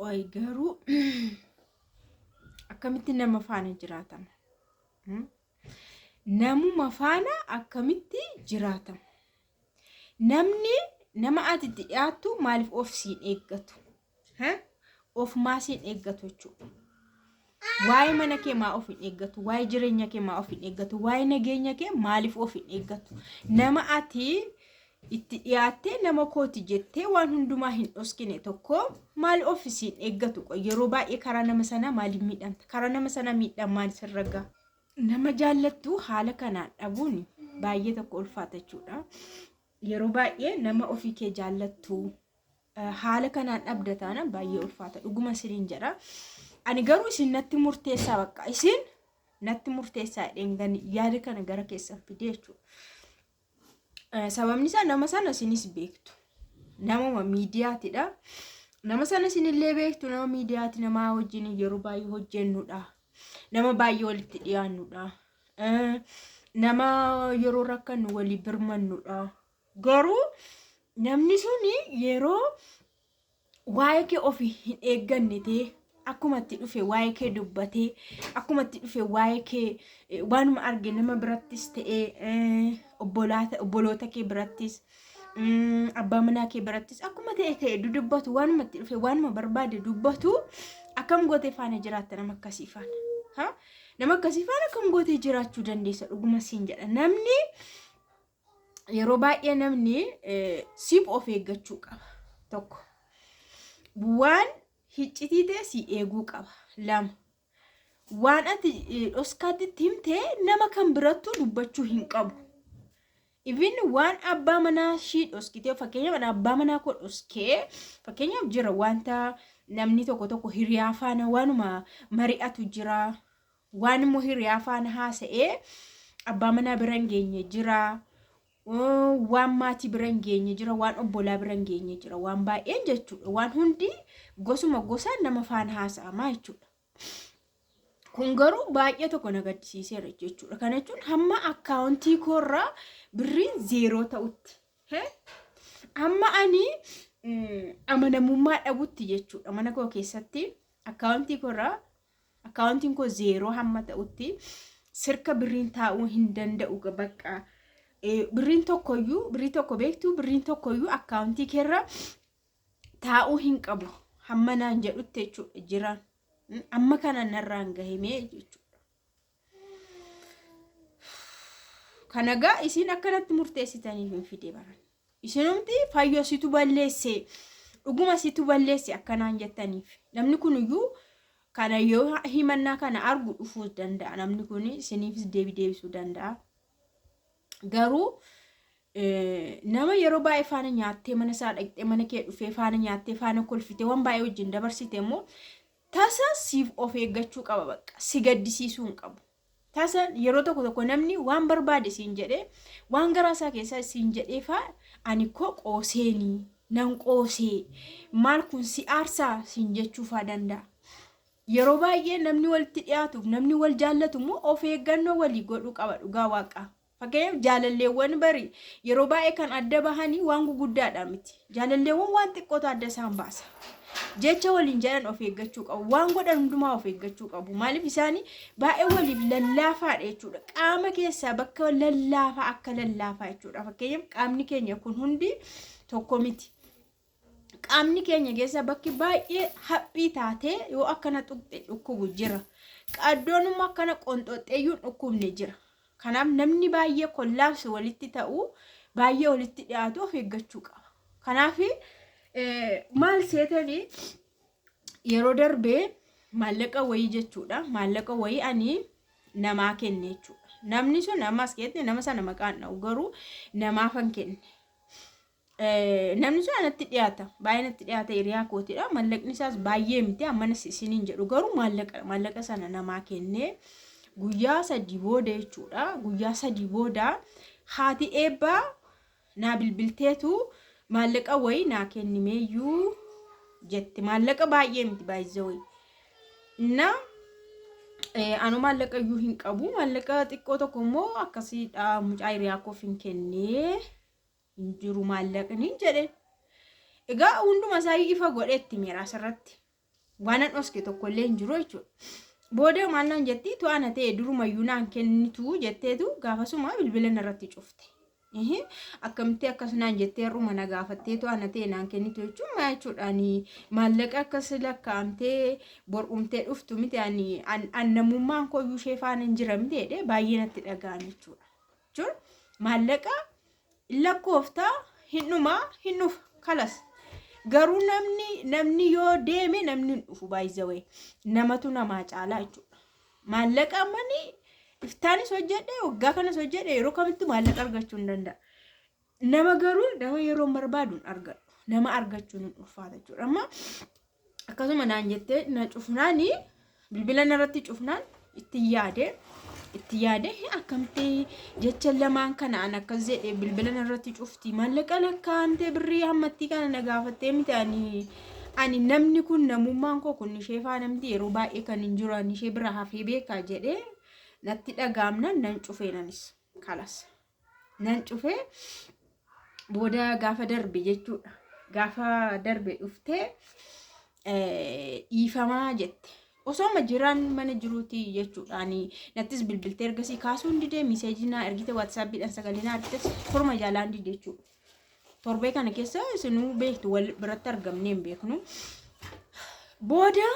Qoy garuu akkamitti nama faana jiraatama? Namuma faana akkamitti jiraatama? Namni nama ati itti dhiyaattu maaliif of siin eeggatu? Of maa siin eeggatu jechuudha. Waa'ee mana kee maa of hin eeggatu? Waa'ee jireenya kee maa of hin eeggatu? Waa'ee nageenya kee maaliif of hin eeggatu? Nama ati itti dhiyaattee nama kooti jettee waan hundumaa hin dhoskine tokko maal of siin eeggatu? Yeroo baay'ee karaa nama sanaa maaliif miidhamta? Karaa nama sanaa miidhaan maal sirra ga'a? Nama jaallattu haala kanaan dhabuun baay'ee tokko ulfaata jechuudha. Yeroo baay'ee nama ofii kee jaallattu haala kanaan dhabda taanaan baay'ee ulfaata. Dhuguma isiniin jedha. Ani garuu isin natti murteessaa bakka isin natti murteessaa jedheen gan yaada kana gara keessan fide jechuudha. Sababni isaa nama sana isinis beektu. Namuma miidiyaatidha. Nama sana isinillee beektu nama miidiyaati nama wajjin yeroo baay'ee hojjennudha. Nama baay'ee walitti dhiyaannudha. Nama yeroo rakkannu walii birmannudha. Garuu namni suni yeroo waa'ee kee ofi hin eegganne ta'e akkuma itti dhufe waa'ee kee dubbatee akkuma itti dhufe waa'ee kee waanuma arge nama birattis ta'ee obboloota kee birattis abbaa manaa kee birattis akkuma ta'e ta'e dudubbatu waanuma itti dhufe waanuma barbaade dubbatu akkam gootee faana jiraatta nama akkasii faana. Ha? Nama akkasii faana akkam gootee jiraachuu dandeessa dhuguma siin jedha namni yeroo baay'ee namni siif of eeggachuu qaba. Tokko waan hiccitii ta'e si eeguu qaba. Lama waan ati dhoskaatti itti himte nama kan birattuu dubbachuu hin qabu. Even waan abbaa manaa ishii dhoskitee fakkeenyaaf ani abbaa manaa koo dhoskee fakkeenyaaf jira wanta namni tokko tokko hiriyaa faana waanuma mari'atu jira Waan immoo hiriyaa faana haasa'ee abbaa manaa bira hin geenye jira. Waan maatii bira hin geenye jira. Waan obbolaa bira hin geenye jira. Waan baay'een jechuudha. Waan hundi gosuma gosaan nama faana haasa'amaa jechuudha. Kun garuu baay'ee tokko na gaddisiiseera jechuudha. Kana jechuun hamma akkaawuntii koorraa birriin zeeroo ta'utti. Hamma ani amanamummaa dhabutti jechuudha. Mana koo keessatti akkaawuntii koorraa Akkaawuntiin koo zeeroo hamma ta'utti sirka birriin taa'uu hin danda'u bakka. Birriin tokkoyyuu birrii tokko beektuu birriin tokkoyyuu akkaawuntii keerra taa'uu hin qabu hamma naan jedhutti jechuudha jiraan. Amma kana narraan gahimee jechuudha. Kana gaa isin akkanatti murteessitaniif hin fide baran. Isinumti fayyoo situ balleesse dhuguma situ balleesse akkanaan jettaniif namni kun iyyuu kana yoo himannaa kana argu dhufuu danda'a namni kun isiniifis deebii deebisuu danda'a. Garuu nama yeroo baay'ee faana nyaattee mana isaa dhaqxee mana kee dhufee faana nyaattee faana kolfitee waan baay'ee wajjin dabarsite immoo tasa siif of eeggachuu qaba bakka si gaddisiisuu hin qabu. Tasa yeroo tokko tokko namni waan barbaade siin jedhee waan garaa isaa keessaa siin jedhee faa ani koo qooseenii nan qoosee maal kun si aarsaa siin jechuu faa danda'a. Yeroo baay'ee namni walitti dhiyaatuuf namni wal jaallatu immoo of eeggannoo walii godhuu qaba dhugaa waaqaa. Fakkeenyaaf jaalalleewwan bari yeroo baay'ee kan adda bahanii waan guguddaadha miti. Jaalalleewwan waan xiqqootu adda isaan baasa. Jecha waliin jedhan of eeggachuu qabu. Waan godhan hundumaa of eeggachuu qabu. Maaliif isaanii baay'ee waliif lallaafaadha jechuudha. Qaama keessaa bakka lallaafaa akka lallaafaa jechuudha. Fakkeenyaaf qaamni keenya kun hundi tokko miti. Qaamni keenya keessa bakki baay'ee haphii taatee yoo akkana tuqxe dhukkubu jira. Qaddoon immoo akkana qonxoxxeeyyuu hin dhukkubne jira. Kanaaf namni baay'ee kollaabsi walitti ta'u baay'ee walitti dhiyaatu of eeggachuu qaba. Kanaaf maal seetanii yeroo darbee maallaqa wayii jechuudha. Maallaqa wayii ani namaa kenne jechuudha. Namni sun amma as keessatti nama sana maqaan dha'u garuu namaafan kenne. Namni sun anatti dhiyaata. Baay'ee natti dhiyaata hiriyaa kootidha. Mallaqni isaas baay'ee miti ammanas isiniin jedhu garuu maallaqa maallaqa sana namaa kennee guyyaa sadii booda jechuudha. Guyyaa sadii booda haati eebbaa naa bilbilteetu maallaqa wayii naa kennimeeyyuu jette. Maallaqa baay'ee miti baay'ee wayii. Na anu maallaqa iyyuu hin qabu. Maallaqa xiqqoo tokko immoo akkasiidha mucaa hiriyaa koof hin kennee. hin jiru maallaqni jedhe. Egaa hunduma isaa ifa godhee itti miira asirratti. Waanan dhoske tokkollee hin jiru jechuudha. Booda maal naan jetti to'ana ta'e durumayyuu naan kennitu jetteetu gaafasuma bilbila narratti cufte. Akkamitti akkas naan jettee har'uma na gaafattee to'ana ta'e naan kennitu jechuun maal jechuudha ani maallaqa akkas lakkaa'amtee bor'umtee dhuftu miti ani an namummaan kooyyuu ishee faana hin jira miti jedhee baay'ee natti dhaga'ame jechuudha. Jechuun maallaqa hin lakkooftaa hin dhumaa hin dhufa kalas. Garuu namni namni yoo deeme namni hin dhufu baay'izawee namatu namaa caalaa jechuudha. Maallaqa ammani iftaanis hojjedhe waggaa kanas hojjedhe yeroo kamittuu maallaqa argachuu hin danda'a. Nama garuu nama yeroo barbaadu hin argadhu. Nama argachuun hin ulfaata jechuudha. Amma akkasuma naan jettee na cufnaani bilbila narratti cufnaan itti yaade itti yaade akkamitti jecha lamaan kana an akkas jedhe bilbila narratti cufti maallaqa lakkaa'amtee birrii hammattii kana na gaafattee miti ani ani namni kun namummaan koo kun ishee faana miti yeroo baay'ee kan hin jiru ani ishee bira hafee beekaa jedhee natti dhagaamnan nan cufee nanis kalas nan cufee booda gaafa darbe jechuudha. Gaafa darbe dhuftee dhiifamaa jette. Osooma jiraan mana jiruuti jechuudhaan nattis bilbiltee ergasii kaasuun didee miseejii naa ergite waatsaappiidhaan sagalee naa ergite korma jaalaan dide jechuudha. Torbee kana keessa isinuu beektu wal biratti argamnee hin beeknu. Booda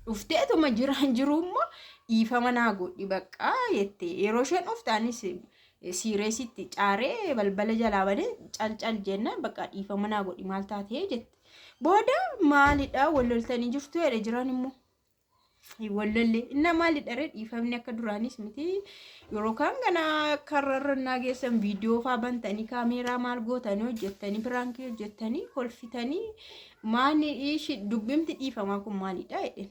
dhufteetuma jiraan jiru immoo dhiifama naa godhi bakka jette yeroo isheen dhufte anis siireesitti caaree balbala jalaa banee cal cal jennaan bakka dhiifama naa godhi maal taatee jette. Booda maalidha wal loltanii jirtu jedhe jiraan immoo. Wal lolle inna maalidha ree dhiifamni akka duraanis miti yeroo kaan gana karrarra naa geessan viidiyoo faa bantanii kaameeraa maal gootanii hojjettanii piraankii hojjettanii kolfitanii Maali ishi dubbimti dhiifamaa kun maalidha jedheen.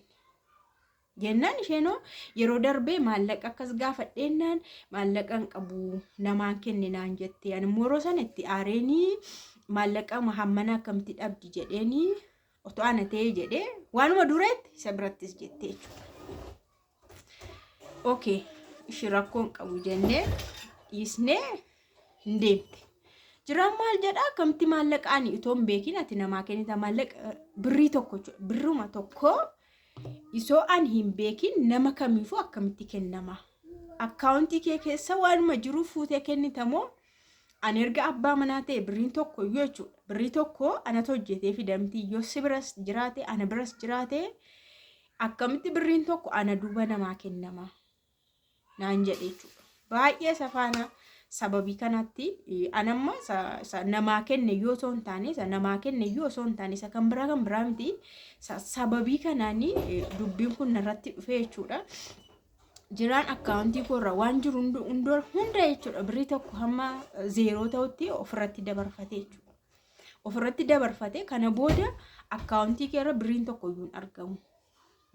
Jennaan isheenoo yeroo darbee maallaqa akkas gaafadheennaan maallaqa hin qabu namaan kenne naan jette. Ani immoo yeroo sana itti aareenii maallaqa hammana akkamitti dhabdi jedheenii otoo ana ta'ee jedhee waanuma dureetti isa birattis jette jechuudha. Okay, ishi rakkoo hin qabu jennee dhiisnee hin deemte. Jiraan maal jedhaa akkamitti maallaqa ani itoo hin beekin ati namaa kennita maallaqa birrii tokko jechuudha. Birruma tokko isoo ani hin beekin nama kamiifuu akkamitti kennama? Akkaawuntii kee keessa waanuma jiru fuutee kennita moo ani erga abbaa manaa ta'e birriin tokko iyyuu jechuudha. Birrii tokko anatu hojjetee fidamti yoo si biras jiraate ana biras jiraate akkamitti birriin tokko ana duuba namaa kennama naan jedhe jechuudha. Baay'ee isa faana sababii kanatti anamma isa namaa kenne yoo osoo hin taane isa namaa kenne yoo osoo hin taane isa kan biraa kan biraa miti sababii kanaan dubbiin kun narratti dhufe jechuudha. Jiraan akkaawuntii koorra waan jiru hunda hunda jechuudha birrii tokko hamma zeeroo ta'utti ofirratti dabarfate jechuudha. Ofirratti dabarfate kana booda akkaawuntii keerra birriin tokko iyyuu hin argamu.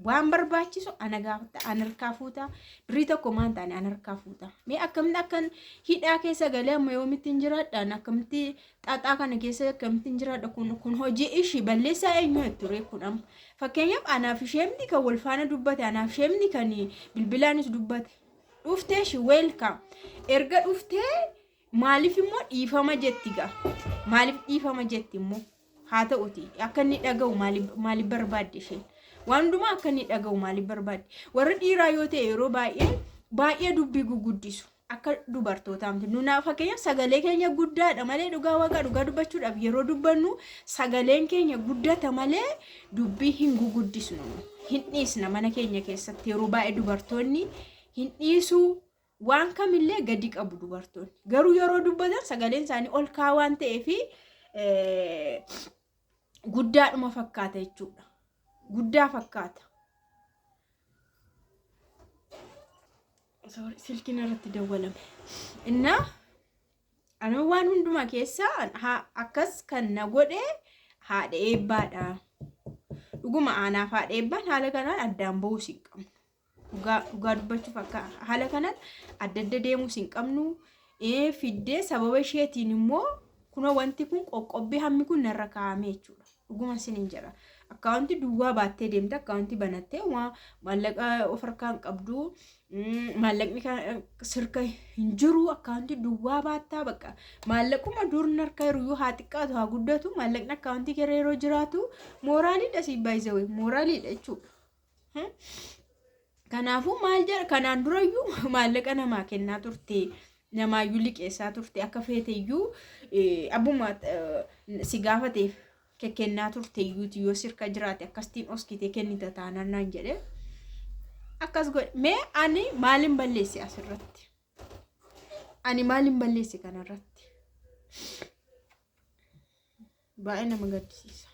Waan barbaachisu ana gaafata ana harkaa fuuta birrii tokko maan taane ana harkaa fuuta. Mee akkamitti akkan hidhaa keessa galee amma yoomitti hin jiraadhaan akkamitti xaxaa kana keessa akkamitti hin jiraadha kun kun hojii ishii balleessaa eenyu ture kun amma fakkeenyaaf anaaf isheemni kan wal faana dubbate anaaf isheemni kan bilbilaanis dubbate dhuftee ishii weelkaam erga dhuftee Maaliif immoo dhiifama jetti gaa? Maaliif dhiifama jetti immoo? Haa ta'uti akka inni dhaga'u maaliif barbaadde isheen? Waan hundumaa akka inni dhaga'u maaliif barbaadde? Warri dhiiraa yoo ta'e yeroo baay'ee baay'ee dubbii guguddisu. Akka dubartootaa miti. Nuna fakkeenyaaf sagalee keenya guddaadha malee dhugaa waaqa dhugaa dubbachuudhaaf yeroo dubbannu sagaleen keenya guddata malee dubbii hin guguddisnu. Hin dhiisna mana keenya keessatti yeroo baay'ee dubartoonni hin dhiisuu Waan kamillee gadi qabu dubartoonni. Garuu yeroo dubbatan sagaleen isaanii ol ka'aa waan ta'eef guddaadhuma fakkaata jechuudha. Guddaa fakkaata. Sorry, silkiin irratti dawwalame. Innaa ani waan hundumaa keessa akkas kan na godhe haadha eebbaadha. Dhuguma aanaaf haadha eebbaan haala kanaan addaan ba'uus hin qabnu. Dhugaa dhugaa dubbachuuf akka haala kanaan adda adda deemuus hin qabnu. Fiddee sababa isheetiin immoo kunoo wanti kun qoqqobbii hammi kun narra kaa'ame jechuudha. Dhuguma isiniin jedha. Akkaawuntii duwwaa baattee deemte, akkaawuntii banattee waa maallaqa of harkaa hin qabdu, maallaqni sirka hin jiru, akkaawuntii duwwaa baattaa. Bakka maallaquma durni harka jiru haa xiqqaatu haa guddatu, maallaqni akkaawuntii kee yeroo jiraatu mooraaliidha, siif baay'isawee mooraaliidha jechuudha. Kanaafuu maal jedha? Kanaan durayyuu maallaqa namaa kennaa turte, namaayyuu liqeessaa turte, akka feeteyyuu abbuma si gaafateef kennaa turte iyyuuti, yoo sirka jiraate akkasitiin oskitee kennita taanaan naan jedhe. Akkas godhe. Mee ani maalin balleesse asirratti? Ani maalin balleesse kanarratti? Baay'ee nama gaddisiisa.